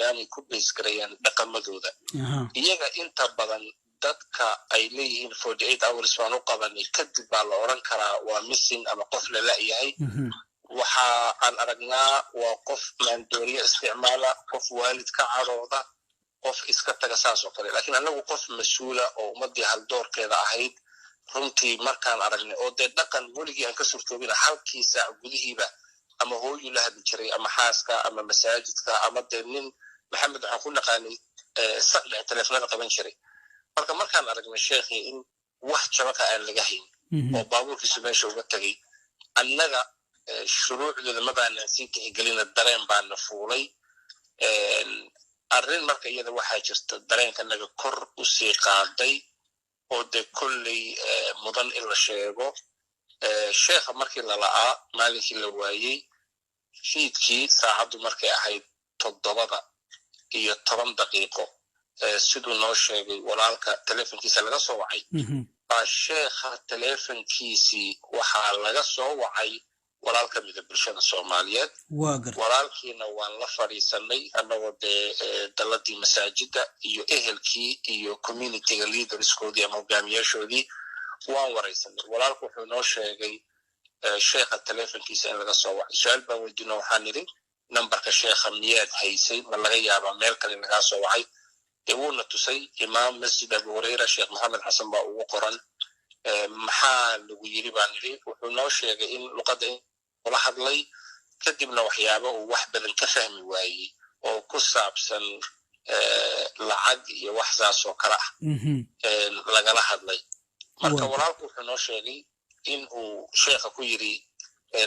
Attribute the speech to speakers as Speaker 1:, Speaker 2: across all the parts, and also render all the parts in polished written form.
Speaker 1: saleeyaan ay ku baysgareeyaan dhaqamadooda. Iyaga inta badan dadka ay leeyihiin 48 hours baan u qabanay, kadib baa la odran karaa waa missing ama qof la la'yahay. Waxa aan aragnaa waa qof maandooriye isticmaala, qof waalid ka cadhooda, qof iska taga, saas oo kale. Lakiin annagu qof mas-uula oo ummaddii haldoorkeeda ahayd runtii markaan aragnay, oo dee dhaqan weligii aan ka surtoobina, halkii saac gudihiiba ama hooyuu la hadli jiray ama xaaska ama masaajidka ama dee nin Maxamed waxaan ku naqaanay saqdhex teleefonada qaban jiray. Marka markaan aragnay sheekhii in wax jabaka aan laga hayn oo baabuurkiisu meesha uga tegay, annaga shuruucdooda ma baanaan sii tixgelina, dareen baana fuulay arrin. Marka iyada waxaa jirta dareenkanaga kor u sii qaaday oo dee kolley mudan in la sheego. Sheekha markii la la'aa, maalinkii la waayey fiidkii, saacaddu markay ahayd 7:10, siduu noo sheegay walaalka telefonkiisa laga soo wacay, baa sheekha telefonkiisii waxaa laga soo wacay walaal ka mida bulshada Soomaaliyeed. Walaalkiina waan la fadhiisanay annagoo dee dalladii masaajidda iyo ehelkii iyo communityga leaderskoodii ama hogaamiyaashoodii waan waraysanay. Walaalku wuxuu noo sheegay sheekha telefonkiisa in laga soo wacay. Su-aal baan weydiino, waxaan nidhi, "Nambarka sheekha miyaad haysay? Ma laga yaabaa meel kale lagaa soo wacay?" Dee wuuna tusay, imaam Masjid Abu Hureyra Sheekh Maxamed Xasan baa ugu qoran. "Maxaa lagu yiri?" baan nidhi. Wuxuu noo sheegay in luqadda ula hadlay, kadibna waxyaaba uu wax badan ka fahmi waayey oo ku saabsan lacag iyo wax saas oo kale ah lagala hadlay. Marka walaalku wuxuu noo sheegay in uu sheekha ku yiri,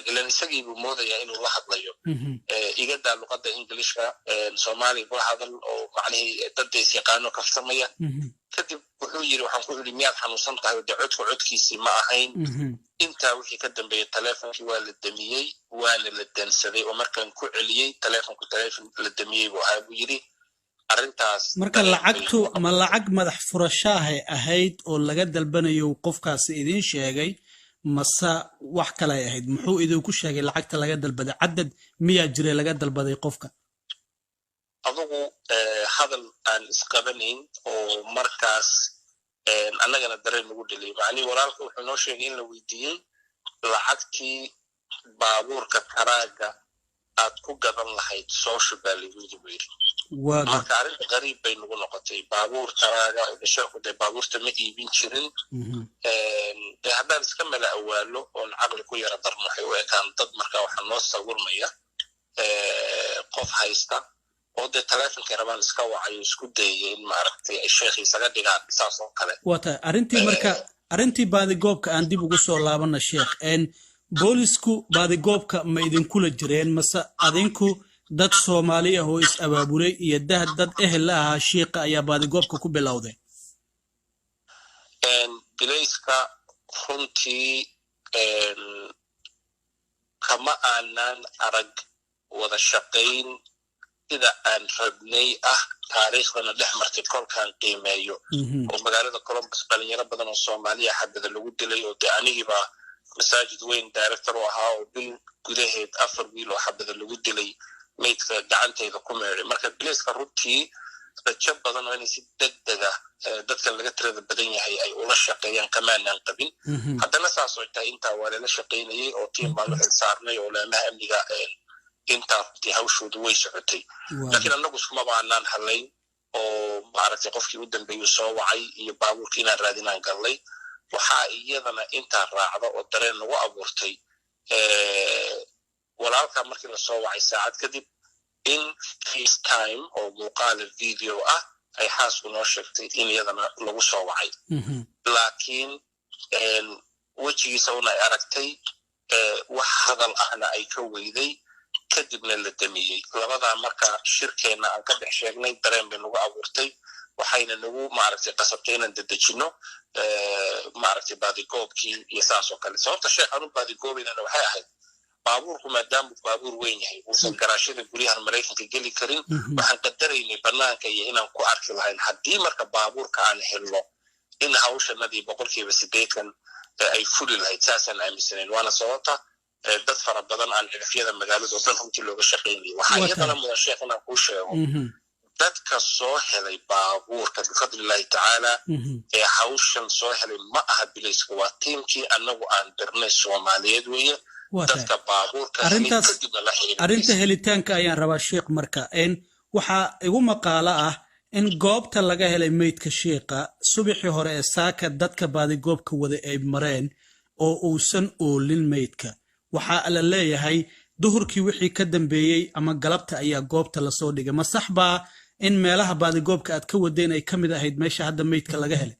Speaker 1: ilan isagii buu moodayaa inuu la hadlayo, "Igadaa luqadda Englishka, Soomaaliya kula hadal," oo macnihii daddays yaqaano kaftamaya. Kadib wuxuu yiri, "Waxaan ku idhi, 'Miyaad xanuunsan tahay?' De codku codkiisii ma ahayn." Intaa wixii ka dambeeyey telefonkii waa la damiyey, waana la dansaday, oo markaan ku celiyey telefonku telefon la damiyey buu ahaa, buu yidhi arrintaas.
Speaker 2: Marka lacagtu ma lacag madax furashaahay ahayd oo laga dalbanayo qofkaasi idiin sheegay, mase wax kale ay ahayd? Muxuu idinku sheegay lacagta laga dalbaday? Cadad miyaa jiray laga dalbaday qofka?
Speaker 1: Adugu hadal aan isqabanayn oo markaas annagana dareen nagu dheliyay. Macnihii walaalka wuxuu noo sheegay in la weydiiyey, "Lacagtii baabuurka taraaga aad ku gadan lahayd soo shub," baa lagu yidhi, buu yidhi. Marka arrinta qariib bay nagu noqotay, baabuur taraaga oo sheekhu dee baabuurta ma iibin jirin. Dee haddaan iska mala awaalo oon caqli ku yara darno, waxay u ekaan dad marka waxaa noo sawirmaya qof haysta oo dee teleefonkay rabaan iska wacayo, isku dayaya in maaragtay ay sheekhi isaga dhigaan saas oo kale.
Speaker 2: Waa tahay. Arrintii marka, arrintii baadigoobka aan dib ugu soo laabana, sheekh. Boolisku baadigoobka ma idinkula jireen, mase adinku dad Soomaali ah oo is abaabulay iyo dad ehel la ahaa shiiqa ayaa baadigoobka ku bilowday?
Speaker 1: Bilayska runtii kama aanan arag wada shaqayn sida aan rabnay ah. Taariikhdana dhex martay kolkaan qiimeeyo oo magaalada Columbus dhalinyaro badan oo Soomaaliya xabada lagu dilay, oo dee anigiiba masaajid weyn director u ahaa, oo bil gudaheed afar wiil oo xabada lagu dilay maydka gacantayda ku meeday. Marka bilayska runtii rajo badan oo inay si deg dega dadkan laga tirada badan yahay ay ula shaqeeyaan kamaanaan qabin. Haddana saas oo tahay, intaa waa lala shaqaynayay oo tiim baan u xil saarnay oo laamaha amniga intaa runtii hawshoodu way socotay. Laakiin annagu iskumaba aanaan hadlayn oo maaragtay qofkii u dambeeyuu soo wacay iyo baabuurkii inaan raadinaan gallay. Waxaa iyadana intaa raacda oo dareen nagu abuurtay, walaalkaa markii lasoo wacay saacad kadib in FaceTime oo muuqaala video ah ay xaasku noo sheegtay in iyadana lagu soo wacay, laakiin wejigiisa una ay aragtay, wax hadal ahna ay ka weyday, kadibna la damiyey. Labadaa marka shirkeenna aan ka dhex sheegnay dareen bay nagu abuurtay, waxayna nagu maaragtay qasabtay inaan dedejino maaragtay baadigoobkii iyo saas oo kale. Sababta sheekh aan u baadigoobaynana waxay ahayd baabuurku maadaamuu baabuur weyn yahay, uusan garaashyada guryahan Maraykanka geli karin, waxaan qadaraynay banaanka iyo inaan ku arki lahayn. Haddii marka baabuurka aan helno, in hawshanadii 80% ay fuli lahayd, saasaan aaminsanayn. Waana sababta dad fara badan aan cidhifyada magaalada oo dhan runtii looga shaqaynayay. Waxaa iyadana mudan, sheekh, inaan kuu sheego. Dadka soo helay baabuurka, bifadlillahi tacaala, ee hawshan soo helay ma aha bilayska, waa tiimkii annagu aan dirnay Soomaaliyeed weeye. Dadka baabuurka kadibna la xiriiray.
Speaker 2: Arrinta helitaanka ayaan rabaa, sheekh. Marka waxaa igu maqaalo ah in goobta laga helay meydka sheikha subaxii hore ee saaka dadka baadigoobka wada ay mareen oo uusan oolin meydka. Waxaa la leeyahay duhurkii wixii ka dambeeyey ama galabta ayaa goobta lasoo dhigay. Ma sax baa in meelaha baadigoobka aad ka wadeen ay ka mid ahayd meesha hadda meydka laga helay?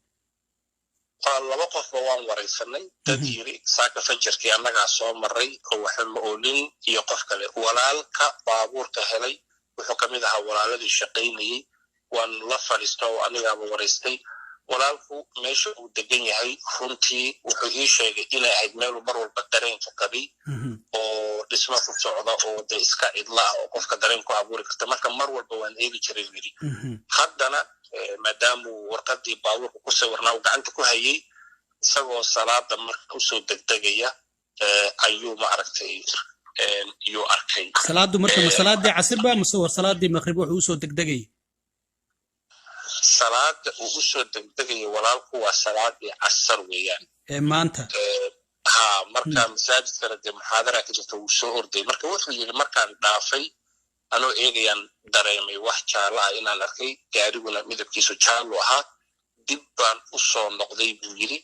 Speaker 1: Laba qofba waan waraysanay, dad yiri saaka fajarkii annagaa soo maray oo waxba ma oolin, iyo qof kale. Walaalka baabuurka helay wuxuu ka mid ahaa walaaladii shaqaynayey. Waan la fadhiista oo anigaaba waraystay. Walaalku meesha uu degan yahay runtii wuxuu ii sheegay inay ahayd meeluu mar walba dareenka qabay oo dhisma ku socda oo de iska cidla ah oo qofka dareen ku abuuri karta. Marka mar walba waan eegi jiray, yidhi. Haddana maadaamuu warqadii baabuurka ku sawirnaa uu gacanta ku hayay, isagoo salaada marka usoo degdegaya ayuu, ma aragtay, yuu arkay.
Speaker 2: Salaadu marka ma salaadii casir ba mase war salaadii maqrib wuxuu usoo degdegayay?
Speaker 1: Salaada uu usoo degdegaya walaalku waa salaadii casar weeyaan.
Speaker 2: Ee maanta?
Speaker 1: Ha, marka masaajidkana dee muxaadara ka jirta, wuu soo orday. Marka wuxuu yidhi, markaan dhaafay anoo eegayaan dareemay wax jaallo ah inaan arkay, gaariguna midabkiisu jaallu ahaa. Dib baan u soo noqday, buu yidhi.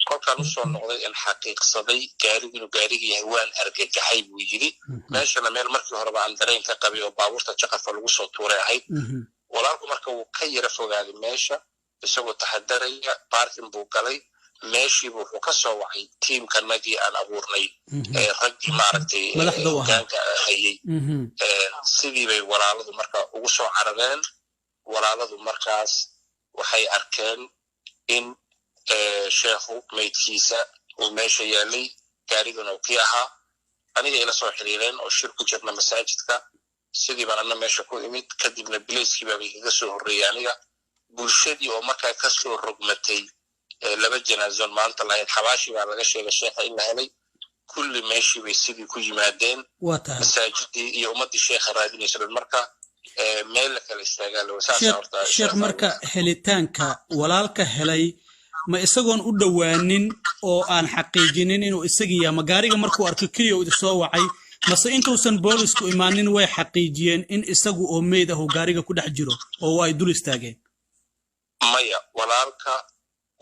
Speaker 1: Kolkaan usoo noqday in xaqiiqsaday gaarigu inuu gaariga yahay, waan argagaxay, buu yidhi. Meeshana meel markii horeba aan dareen ka qabay oo baabuurta jaqafa lagu soo tuuray ahayd. Walaalku marka wuu ka yara fogaaday meesha isagoo taxadaraya, parking buu galay. Meeshiibu wuxuu ka soo wacay tiimkanagii aan abuurnay, raggii, ma aragtay, hogaanka hayay. Sidii bay walaaladu marka ugu soo carareen. Walaaladu markaas waxay arkeen in sheekhu meydkiisa uu meesha yaalay, gaariguna uu kii ahaa. Aniga ila soo xiriireen oo shir ku jirna masaajidka. Sidii baan anna meesha ku imid. Kadibna bilayskii baabay kaga soo horreeyey aniga. Bulshadii oo markaa kasoo rogmatay laba janaazoon maanta lahayd, xabaashii baa laga sheegay sheekha in la helay, kulli meeshii bay sidii ku yimaadeen, masaajidii iyo ummaddii sheekha raadinaysa dhan. Marka meel la kala istaagaa.
Speaker 2: Sheekh, marka helitaanka walaalka helay, ma isagoon u dhowaanin oo aan xaqiijinin inuu isagii yahay, ma gaariga markuu arko keliya uu soo wacay, mase intuusan boolisku imaanin way xaqiijiyeen in isagu oo meyd ah uu gaariga ku dhex jiro oo ay dul istaageen?
Speaker 1: Maya, walaalka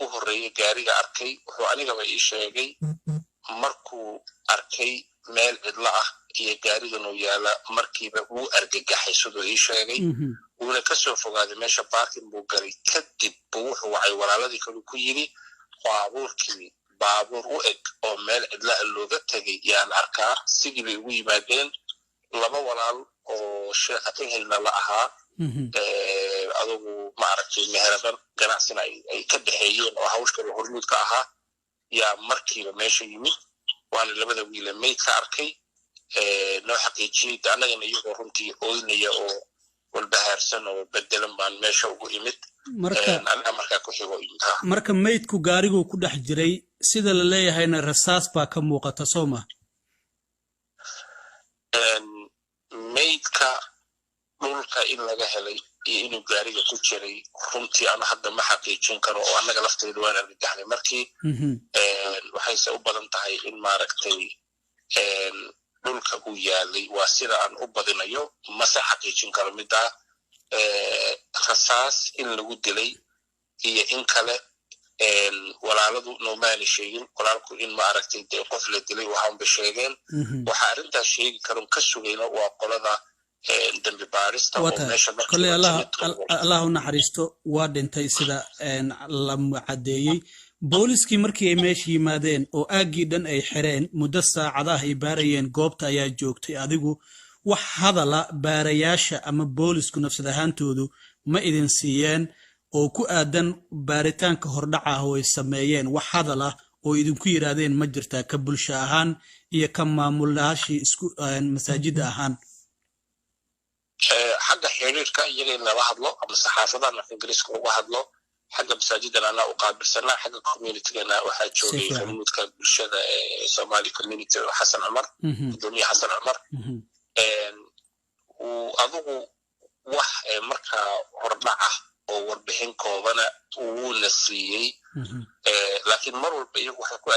Speaker 1: u horreeyey gaariga arkay wuxuu anigaba ii sheegay markuu arkay meel cidlo ah iyo gaarigan uu yaala, markiiba wuu argagaxay siduu ii sheegay, wuuna ka soo fogaaday meesha, parking buu galay. Kadib buu wuxuu wacay walaaladii kaluu ku yidhi, baabuurkii baabuur u eg oo meel cidlaha looga tegay yaan arkaa. Sidii bay ugu yimaadeen laba walaal oo sheekha ehelna la ahaa, adugu, ma aragtay, meheradan ganacsina ay ka dhexeeyeen oo hawshkala hormuud ka ahaa yaa markiiba meesha yimid. Waana labada wiile meydka arkay noo xaqiijiyey. De annagana iyagoo runtii ooynaya oo walbahaarsan oo bedelan baan meesha ugu imid. Aniga markaa ku xigo imid.
Speaker 2: Marka meydku gaariguu ku dhex jiray, sida la leeyahayna rasaas baa ka muuqata, soo ma?
Speaker 1: Meydka dhulka in laga helay iyo inuu gaariga ku jiray runtii anu hadda ma xaqiijin karo, oo annaga lafteedu waan argagaxnay markii. Waxayse u badan tahay in, ma aragtay, dhulka uu yaalay, waa sida aan u badinayo, mase xaqiijin karo middaa. Rasaas in lagu dilay iyo in kale walaaladu noomaana sheegin. Walaalku in, ma aragtay, dee qof la dilay waxaunba sheegeen. Waxa arrintaas sheegi karon ka sugayno waa qolada dambi baarista oo meesha.
Speaker 2: Kolley Allah u naxariisto, waa dhintay sida la caddeeyey. Booliskii markii ay meesha yimaadeen oo aaggii dhan ay xireen, muddo saacadaha ay baarayeen, goobta ayaa joogtay adigu. Wax hadala baarayaasha ama boolisku nafsad ahaantoodu ma idin siiyeen oo ku aadan baaritaanka hordhaca ah oo ay sameeyeen? Wax hadal ah oo idinku yidhaahdeen ma jirtaa, ka bulsho ahaan iyo ka maamulayaashii isku masaajidda ahaan?
Speaker 1: Xagga xiriirka iyaga in lala hadlo ama saxaafadahan af Ingiriiska uga hadlo, xagga masaajidan anaa u qaabilsanaa. Xagga communitygana waxaa joogay hormuudka bulshada ee Somali community, Xasan Cumar, gudoomiye Xasan Cumar. Adigu Wax markaa hordhac ah oo warbixin koobana wuuna siiyey, laakiin mar walba iyagu waxay ku